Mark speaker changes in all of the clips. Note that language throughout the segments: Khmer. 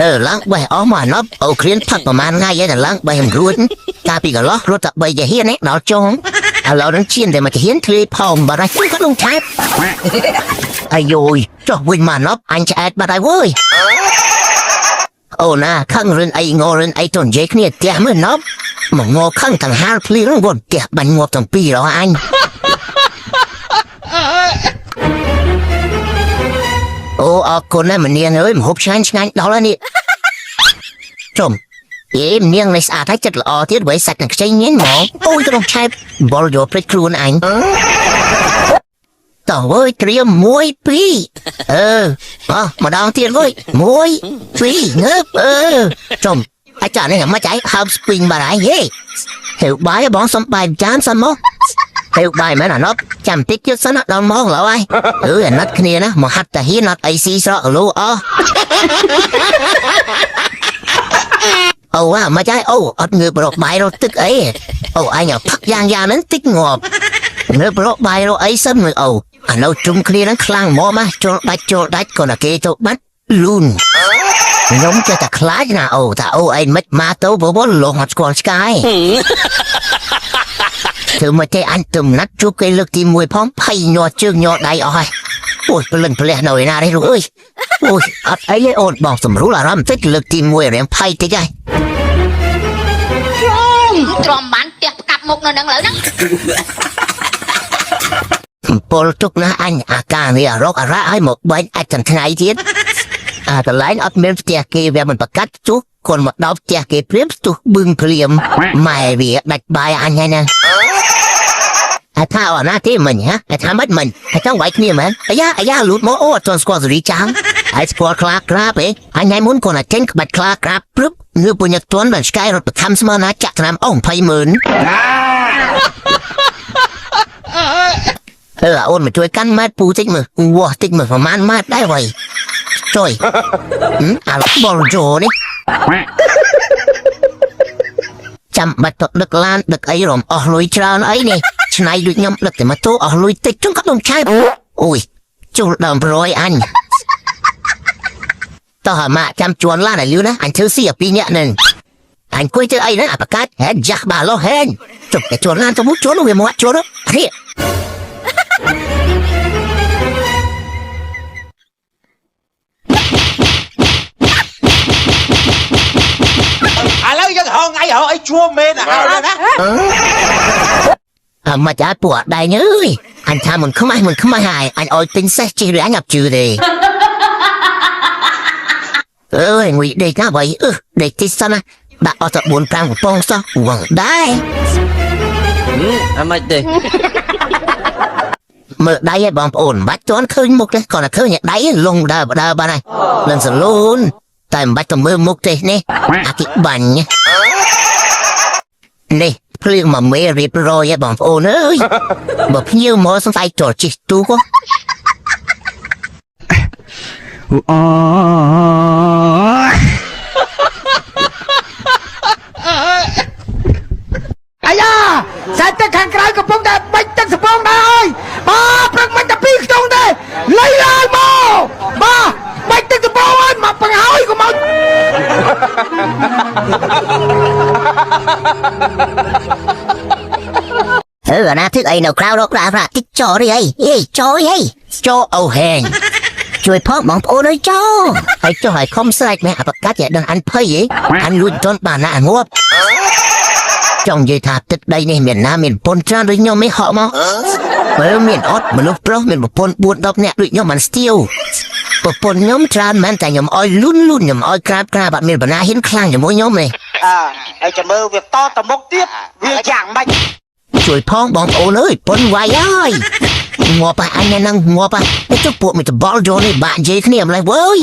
Speaker 1: អឺឡើងបេះអស់មកអាណប់អូគ្រៀនផឹកប្រហែលថ្ងៃហើយតែឡើងបេះមិនរួចកាលពីកន្លោះរត់តែ3ចាហ៊ាននេះដល់ចុងឥឡូវនឹងឈានតែមកចាហ៊ានធ្លាយផោមបាត់ហើយជួយគាត់លងឆែបអាយយចុះវិញមកអាណប់អញឆ្អែតបាត់ហើយវើយអូណាខឹងរិនអីងរិនអីទៅនិយាយគ្នាផ្ទះមើលណប់មកងខឹងទាំងហាលភ្លៀងវត់ផ្ទះបាញ់ងាប់ទាំងពីររហអញអូអរគុណណាស់មនាងអើយម្ហូបឆ្ងាញ់ឆ្ងាញ់ដល់ហើយនេះ ជុំអេមនាងនេះស្អាតហើយចិត្តល្អទៀតវ៉ៃសាច់នឹងខ្ចីញៀនហ្មងអូយក្រុងឆែបបលយកភ្លេចខ្លួនអញតោះវើយត្រៀម1 2អឺអោះម្ដងទៀតវើយ1 2ងើបអឺជុំអាចារ្យនេះមកចៃហើមស្ពីងបាត់ហើយហេហេវបាយបងសុំបាយចានសិនមកហេវបាយមែនអាណប់ចាំតិចទៀតសិនដល់ម៉ោងឡើយអឺអាណិតគ្នាណាមកហាត់តាហ៊ានអត់អីស៊ីស្រកលូអស់ អូអាមកចៃអូអត់ងើបរកបាយរកទឹកអីអូអញផឹកយ៉ាងយ៉ាងហ្នឹងតិចងាប់ងើបរកបាយរកអីសិនមើលអូអានៅជុំគ្នាហ្នឹងខ្លាំងហ្មងមកចូលដាច់ចូលដាច់គាត់តែគេទៅបាត់លូនខ្ញុំចេះតែខ្លាចណាអូថាអូឯងមិនមកទៅបបលងអត់ស្គាល់ឆ្កែធ្វើមកទេអញទំណាត់ជួបគេលើកទី1ផងភ័យញ័រជើងញ័រដៃអស់ហើយអូយព្រលឹងផ្លះនៅឯណានេះលោកអើយអូយអត់អីទេអូនបងសម្រួលអារម្មណ៍តិចលើកទី1រៀងភ័យតិចហើយ
Speaker 2: ទ្រាំបានផ្ទះផ្កាប់មុខនៅនឹងលើហ្នឹង
Speaker 1: ពលទុកណាស់អញអាការនេះអារកអារ៉ាឲ្យមកបាញ់អាចទាំងថ្ងៃទៀតអាកន្លែងអត់មានផ្ទះគេវាមិនប្រកាសជុះគាត់មកដល់ផ្ទះគេព្រាមស្ទុះបឹងព្រាមម៉ែវាដាច់បាយអញហើយណាអាថាអណាទេមិញហ៎អាថាមិនមិញអាចង់វាយគ្នាមែនអាយ៉ាអាយ៉ាលូតមកអូអត់ទាន់ស្គាល់សេរីចាំងហើយស្គាល់ខ្លាក្រាបឯងអញថ្ងៃមុនគាត់តែចេញក្បាច់ខ្លាក្រាបព្រឹបងើបពុញតន់ដល់ឆ្កែរត់ប្រខំស្មើណាចាក់ថ្នាំអស់20ម៉ឺនអឺអូនមកជួយកាន់ម៉ែត្រពូតិចមើលវាស់តិចមើលប្រហែលម៉ែត្រដែរវ៉ៃជួយអាបលជោនេះចាំបាច់ទៅដឹកឡានដឹកអីរំអស់លុយច្រើនអីនេះឆ្នៃដូចខ្ញុំដឹកតែម៉ូតូអស់លុយតិចជុំកាត់នំឆែបអូយចូលដើមប្រយអញតោះអាម៉ាក់ចាំជួនឡានឲ្យលឿនណាអញធ្វើស៊ីអាពីរនាក់នឹងអញគួយធ្វើអីហ្នឹងអាប្រកាសហេចាស់បាឡោះហេជុំតែជួនឡានទៅមុខជួនវាមកជួននេះ
Speaker 3: ឥឡូវយើងហងអីហងអីជួមែនអាណា
Speaker 1: អាមកចាពួកអត់ដែរអើយអញថាមិនខ្មាស់មិនខ្មាស់ហើយអញឲ្យទិញសេះជិះឬអញអត់ជឿទេអើយងុយដេកណាវ៉ៃអឺដេកទីសិនណាដាក់អស់តែ4 5កំប៉ុងសោះវងដែរ
Speaker 4: អាម៉េចទេ
Speaker 1: មើលដៃឲ្យបងប្អូនមិនបាច់ទាន់ឃើញមុខទេគ្រាន់តែឃើញដៃលងដើរដើរបានហើយនឹងសលូនតែមិនបាច់ទៅមើលមុខទេនេះអាគិបាញ់នេះភ្លៀងមកមេរៀបរយឲ្យបងប្អូនអើយបើភ្ញៀវមកសង្ស័យចូលជិះទូក
Speaker 5: អូ
Speaker 6: អាយ៉ាសែតទឹកខាងក្រៅកំពុងតែបាច់ទឹកសពងដែរអើយបាទព្រឹកមិនតែពីរខ្ទង់ទេលៃឡាយមកបាទបាច់ទឹកសពងអើយមកបង្ហើយកុំឲ្យ
Speaker 1: អឺអាណាធ្វើអីនៅក្រៅរករ៉ារ៉ាតិចចោរីអីអេចោអីចោអូហេងជួយផងបងប្អូនអើយចោហើយចុះឲ្យខំស្រែកមែនអបកាច់ឲ្យដឹងអញភ័យហីអញលួចជន់បានណាងាប់ចង់និយាយថាទឹកដីនេះមានណាមានប្រពន្ធច្រើនដូចខ្ញុំឯងហក់មកបើមានអត់មនុស្សប្រុសមានប្រពន្ធ4 10នាក់ដូចខ្ញុំមិនស្ទាវប្រពន្ធខ្ញុំច្រើនមែនតែខ្ញុំឲ្យលូនលូនខ្ញុំឲ្យក្រាបក្រាបអត់មានបណ្ណាហ៊ានខ្លាំងជាមួយខ្ញុំទេ
Speaker 3: អើហើយចាំមើលវាតទៅមុខទៀតវាយ៉ាងម៉េច
Speaker 1: ជួយផងបងប្អូនអើយប៉ុនវាយហើយងាប់ហ่ะអញហ្នឹងងាប់ហ่ะតែចុះពួកមួយតបល់យកនេះបាក់និយាយគ្នាម្លេះវើយ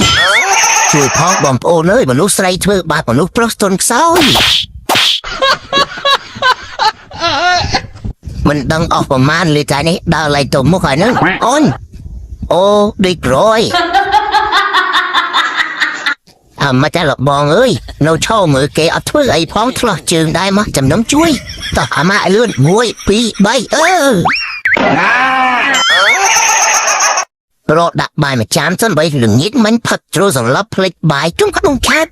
Speaker 1: ជួយផងបងប្អូនអើយមនុស្សស្រីធ្វើបាបមនុស្សប្រុសទន់ខ្សោយមិនដឹងអស់ប្រមាណលេតែនេះដើរឡើងទៅមុខហើយហ្នឹងអូនអូដូចក្រោយអមតែលបងអើយនៅឈរមើលគេអត់ធ្វើអីផងឆ្លោះជើងដែរមកចំណុំជួយតោះអាម៉ាក់លឿន1 2 3អឺ រកដាក់បាយមួយចានសិនបីល្ងាចមិញផឹកជ្រុលសន្លប់ភ្លេចបាយជុំក្នុងឆាត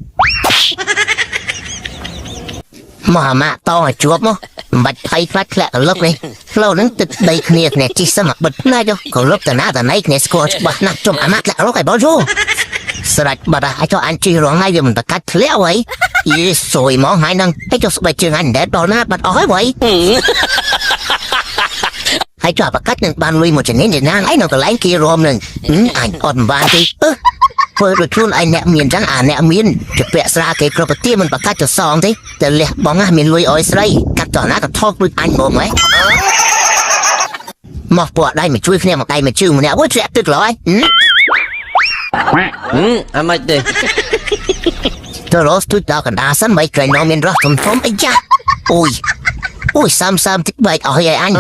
Speaker 1: មកអាម៉ាក់តឲ្យជួបមកមិនបាច់ភ័យខ្លាចធ្លាក់កលុកនេះផ្លូវហ្នឹងទឹកដីគ្នាគ្នាជិះសឹមបិទភ្នែកកលុកតាណាតាណៃគ្នាស្គាល់ច្បាស់ណាស់ជុំអាម៉ាក់ធ្លាក់រកឲ្យបងយូស្រេចបាត់ហើយចុះអញជិះរងហើយវាមិនតកាច់ធ្លាក់វ៉ៃយេសួយមកហើយហ្នឹងហើយចុះស្បែកជើងអញដែលដល់ណាបាត់អស់ហើយវ៉ៃហើយចុះបកាច់នឹងបានលុយមួយចំណេញណាឯនៅកន្លែងគេរមនឹងអញអត់បានទេអឺធ្វើដូចខ្លួនឯងអ្នកមានចឹងអាអ្នកមានជពាក់ស្រាគេគ្រប់ប្រទេសមិនបកាច់ទៅសងទេតែលះបងណាមានលុយអោយស្រីកាត់តណាក៏ថោកដូចអញមកហ៎មកពួកដៃមកជួយគ្នាមកដៃមកជើងម្នាក់អូយធ្លាក់ទឹកឡើយ
Speaker 4: អាម៉េចទេ
Speaker 1: ទៅរស់ទូដល់កណ្ដាលសិនមិនក្រែងនមានរស់ធំធំអីចាអូយអូយសាមសាមតិចបែកអស់ហើយអញ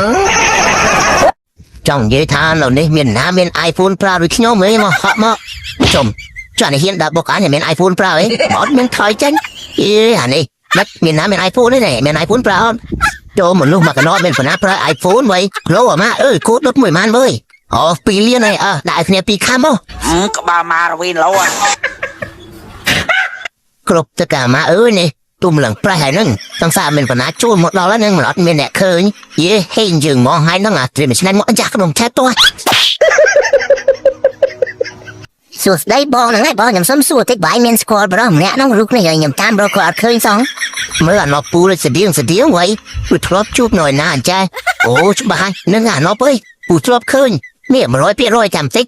Speaker 1: ចង់និយាយថានៅនេះមានណាមាន iPhone ប្រើដូចខ្ញុំហីមកហក់មកជុំចានេះហ៊ានដាក់បុកអញមាន iPhone ប្រើហីអត់មានថយចេញអេអានេះមិនមានណាមាន iPhone ទេមាន iPhone ប្រើអត់ចូលមនុស្សមកកណោមានបណ្ណាប្រើ iPhone វ៉ៃក្លោអាម៉ាអើយគូដុតមួយម៉ានវើយអូ2លានហើយអើដាក់គ្នា2ខាំមក
Speaker 3: ក្បាលម៉ារវីនលោ
Speaker 1: គ្រប់ទៅកាម៉ាអើយនេះទុំឡើងប្រេះហើយនឹងសង្សារមានបណ្ណាជួលមកដល់ហ្នឹងមិនអត់មានអ្នកឃើញយេហេងយើងមកហើយហ្នឹងអាត្រៀមឆ្នាំមកចាស់ក្នុងឆែតតោះសួស្ដីបងហ្នឹងហើយបងខ្ញុំសុំសួរតិចបាយមានស្គាល់ប្រុសម្នាក់ហ្នឹងរូបនេះខ្ញុំតាមរកគាត់អត់ឃើញសោះមើលអាណប់ពូលស្តៀងស្តៀងវ៉ៃគឺធ្លាប់ជួបនៅឯណាអញ្ចេះអូច្បាស់ហើយនឹងអាណប់អើយពូធ្លាប់ឃើញនេះ100%ចាំតិច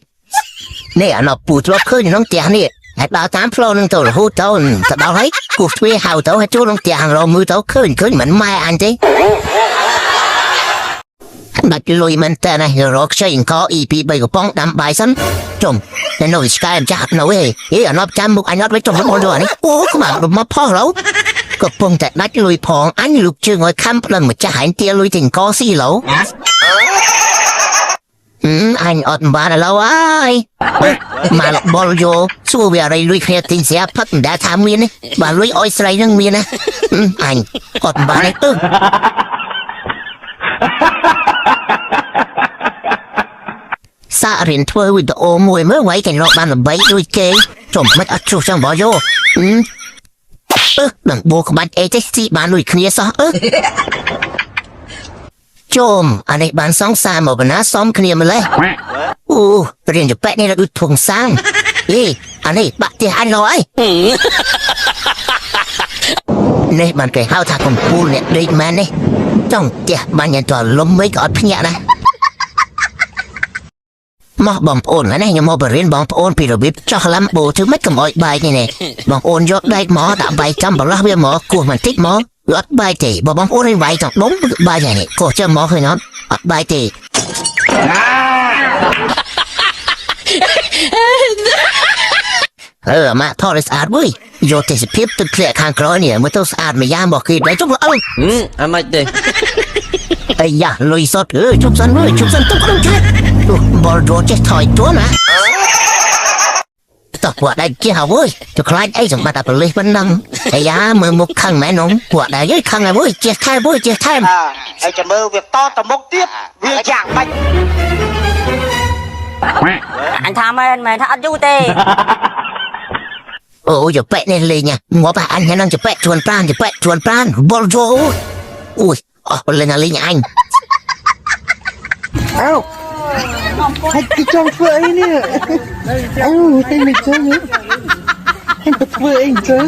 Speaker 1: នេះអាណប់ពូធ្លាប់ឃើញក្នុងផ្ទះនេះហើយដើរតាមផ្លូវនឹងទៅរហូតទៅទៅដល់ហើយគោះទ្វារហៅទៅហើយជួលក្នុងផ្ទះរមើលទៅឃើញឃើញមិនម៉ែអញទេបាច់លុយមែនតើណារកខ្ចីអង្គអ៊ីពី3កំប៉ុងដាំបាយសិនជុំតែនៅឆ្កែម្ចាស់នៅហេហេអាណប់ចាំមុខអញអត់វិញជុំមកលុយនេះអូក្បាលមកផោះឡូវកំពុងតែដាច់លុយផងអញលុកជើងឲ្យខំប្លឹងម្ចាស់ហែងទាលុយទាំងកស៊ីឡូវអញអត់បានឥឡូវហើយមកបលយោសួរវាអីលុយគ្នាទិញស្រាផឹកមិនដែលថាមានទេបើលុយអោយស្រីនឹងមានណាអញអត់បានទេទៅសាករៀនធ្វើវីដេអូមួយមើលໄວគេរកបានល្បីដូចគេជុំមិនអត់ជួសចឹងបយោអឺនឹងបោក្បាច់អីទេស៊ីបានដូចគ្នាសោះអឺជុំអានេះបានសងសាមកបណ្ណាសំគ្នាម្លេះអូរៀនជប៉ែនេះដូចធុងសាំងអេអានេះបាក់ផ្ទះអញឡអីនេះបានគេហៅថាកំពូលអ្នកដេកមែននេះចង់ផ្ទះបានយ៉ាងតលំមិនក៏អត់ភ្ញាក់ណាមកបងប្អូនណាខ្ញុំមកបរៀនបងប្អូនពីរបៀបចោះឡាំបូធ្វើម៉េចកុំអោយបែកនេះបងប្អូនយកដែកមកដាក់បែកចាំបន្លោះវាមកគោះបន្តិចមកវាអត់បែកទេបើបងប្អូនឲ្យវាយចង់ដុំបែកហ្នឹងគោះចាំមកឃើញអត់អត់បែកទេអឺម៉ាក់ថតឲ្យស្អាតមួយយកទេសភាពទឹកធ្លាក់ខាងក្រោយនេះមើលទៅស្អាតមួយយ៉ាងមកគេបែកជុំអើ
Speaker 4: អាម៉េចទេ
Speaker 1: អាយ៉ាលុយសុតអើជុំសិនមើលជុំសិនទុកក្នុងឆាតបលរចេះថយទួណាតោះពួកដែរចេះហើយទៅខ្លាចអីសម្បត្តិតែប៉ូលីសប៉ុណ្ណឹងអាយ៉ាមើលមុខខឹងម៉ែនំពួកដែរយខឹងហើយចេះថែមចេះថែម
Speaker 3: ហើយចាំមើលវាតទៅមុខទៀតវាយ៉ាងម៉េច
Speaker 7: អញថាមែនមែនថាអត់យូរទេ
Speaker 1: អូយប៉ែនេះលេងងាប់អញហ្នឹងចប៉ែជួនប្រានចប៉ែជួនប្រានបលរអូយអស់លេងលេងអញ
Speaker 6: អោហើយគេចង់ធ្វើអីនេះអោតែមិនចឹងហ៎ហើយទៅធ្វើអីចឹង